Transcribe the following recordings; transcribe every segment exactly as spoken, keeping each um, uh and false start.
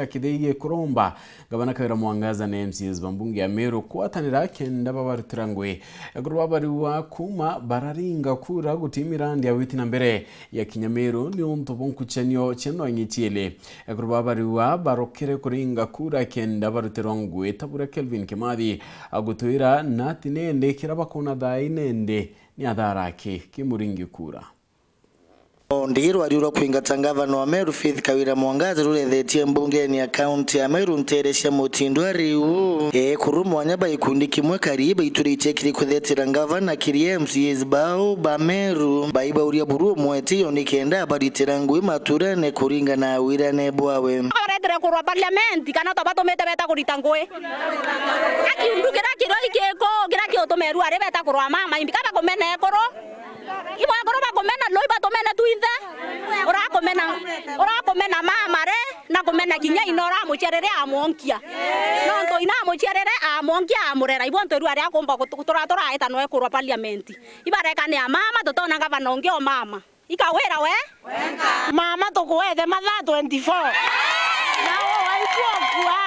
Akithirie kuromba Gavana Kawira Mwangaza na M C As ba mbunge ya Meru kwatanira kenda babarutira ngui. Ekuru babariwa kuma bararinga kura guti mirandi ya witi na mbere ya kinya Meru ni untu bwa nkuchanio cia ndonyi cieli. Ekuru babariwa barokere kuringa kura kenda barutirwa ngui ta buria Kelvin Kimathi agutwira, na ati nende kira bakona thai nende ni athara aki kimuringi kura. O ndi rwari rwa kwingata ngavana wa Meru Faith Kawira Mwangaza rurethetie mbungeni ya kaunti ya Meru ntere cia mutindo ari u. Ekuru mwanya ba gikundi kimwe kari baituritie kiri kuthetera ngavana kiri M C As bao ba Meru. Baibauria buru umwe tio ni kenda baritira ngui maturene kuringana na wirane bwawe. Baretire kurwa parliament kana twabatumite beta kurita ngui? Akiundu kiria kiroi kiku, kiria kiutume rwari beta kurwa mama, imbi kaba kumena ekuru? Ibo ekuru bakumena, no ibatumene twinthe? Urakumena, urakumena mama re, na kumena kinya ina uramuciarire amwonkia. Nontu ina amuciarire amwonkia amurera, ibo ntu rwari akumba gutu-, gutura turaeta nwe kurwa parliament. Ibarekania mama, tutona ngavana ungi o mama. Ikawira we? Mama, tukuete mathaa twenty-four. Na ugaikua ukua.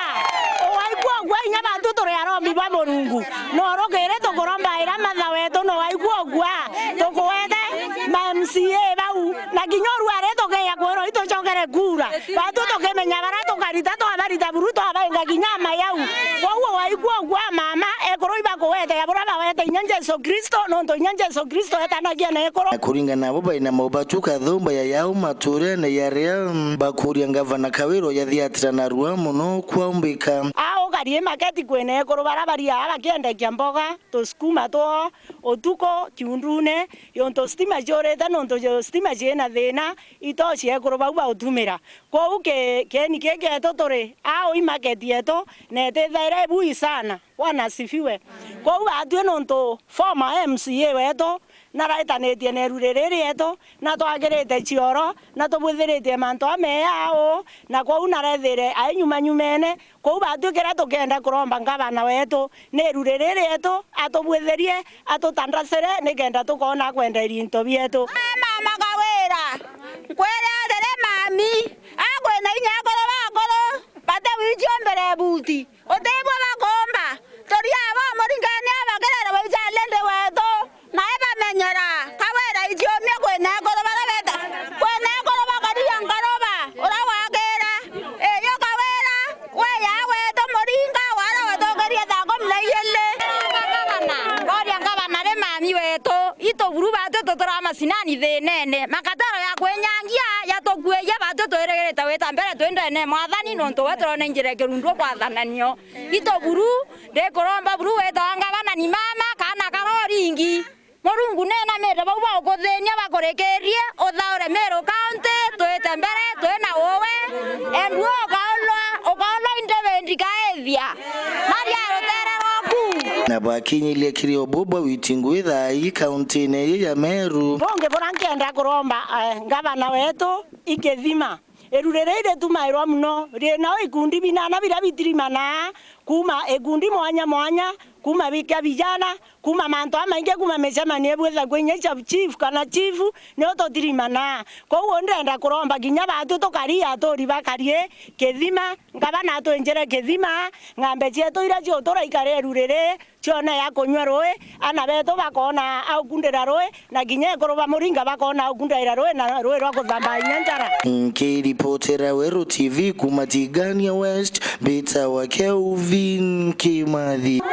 Ugaikua ukua inya bantu turi arombi ba Murungu. No rukiri tukurombaira matha wetu, no ugaikua ukua. Tukuete ma M C A bau. Na kinya urwari tukeya kwirwa itucokere kura. Bantu tukimenya bara tukarita, twabarita buru, twabainga kinya ama yau. Kwou ugaikua ukua mama, ekuru ibakuete ya bura bawete inya Jesu Kristo, nontu inya Jesu Kristo etanagia na ekuru. Na kuringana nabo baina mobatu kathumba ya yau maturene yaria, bakuria ngavana Kawira yathiatira narua muno kwaumbika. Au kari maketi kwina ekuru bara baria bakiendekia mboga, tusukuma two utuku kiundune, yontu stima ciurite, nontu jo-, stima ciina thina, itoci ekuru bau bautumira. Kwou ki-, kieni kii kietu turi au i market yetu, na itithaira ibui sana. Bwana asifiwe. Kwou batwi nontu former M C A wetu naraitanitie na iruri riri rietu, na twagirite cioro, na tubwithiritie mantu ameea au, na kwou narethire ai nyuma nyumene. Kwou batwi kiria tukenda kuromba ngavana wetu, ni iruri riri rietu atubwithirie, atutandacire nikenda tukoona kwenderia into bietu. Mama Kawira, nkwire atiri mami, akwina inya akuru bakuru, bati wicio mbere buti, utibwo bakumba, turi abo muringani abakirere wicha lendi wetu, na ibamenyera, Kawira icio umia kwina akuru bara beta, kwina akuru bakaria nkaruba, ura wakira, iyo Kawira, we ya wetu muringa, wara watokeria thaa kumi na iili. Ngavana, ngoria ngavana ri mami wetu, ituburu batwi tutura macinani thinene, makataro ya kwinyangia yatukuirie batwi twirigirite wita mbere twi ndene Mwathani, nontu we turone njira ya kirundu kwathananio. Ituburu, ndikuromba buru witawa ngavana ni mama, kana kara uringi. Murungu nenamite bau baukuthinia bakurikirie, uthaure Meru County, twite mbere, twina uwe, and we ukaulwa, ukaulwa indebe ndikaithia. Maria rutere rwaku. Na bakinyirie kiri ububwa witi ngui thaa ii kaunti-ini ii ya Meru. Bungi bura nkenda kuromba, eh, ngavana wetu i Kithima. Iru riri ritumairwa mono, rina o ikundi binana biria bitirimanaa, kuuma ikundi mwanya mwanya, kuuma bia vijana, kuuma mantu jamaingi, kuuma micemanio ibwithagua inya sub chief kana chief, nio tutirimanaa. Kwou ndenda kuromba kinya batwi tukari aturi bakari Kithima, ngavana atwinjire Kithima, ng'ombe cietu iria ciutura ikari iru riri, cione ya kunyua rui, ana betu bakoona aukundira rui, na kinya ekuru ba muringa bakoona aukundaira rui, na rui rwa kuthamba inya njara. Nkiripotera Weru T V kuuma Tigania West, mbitawa Kelvin Kimathi.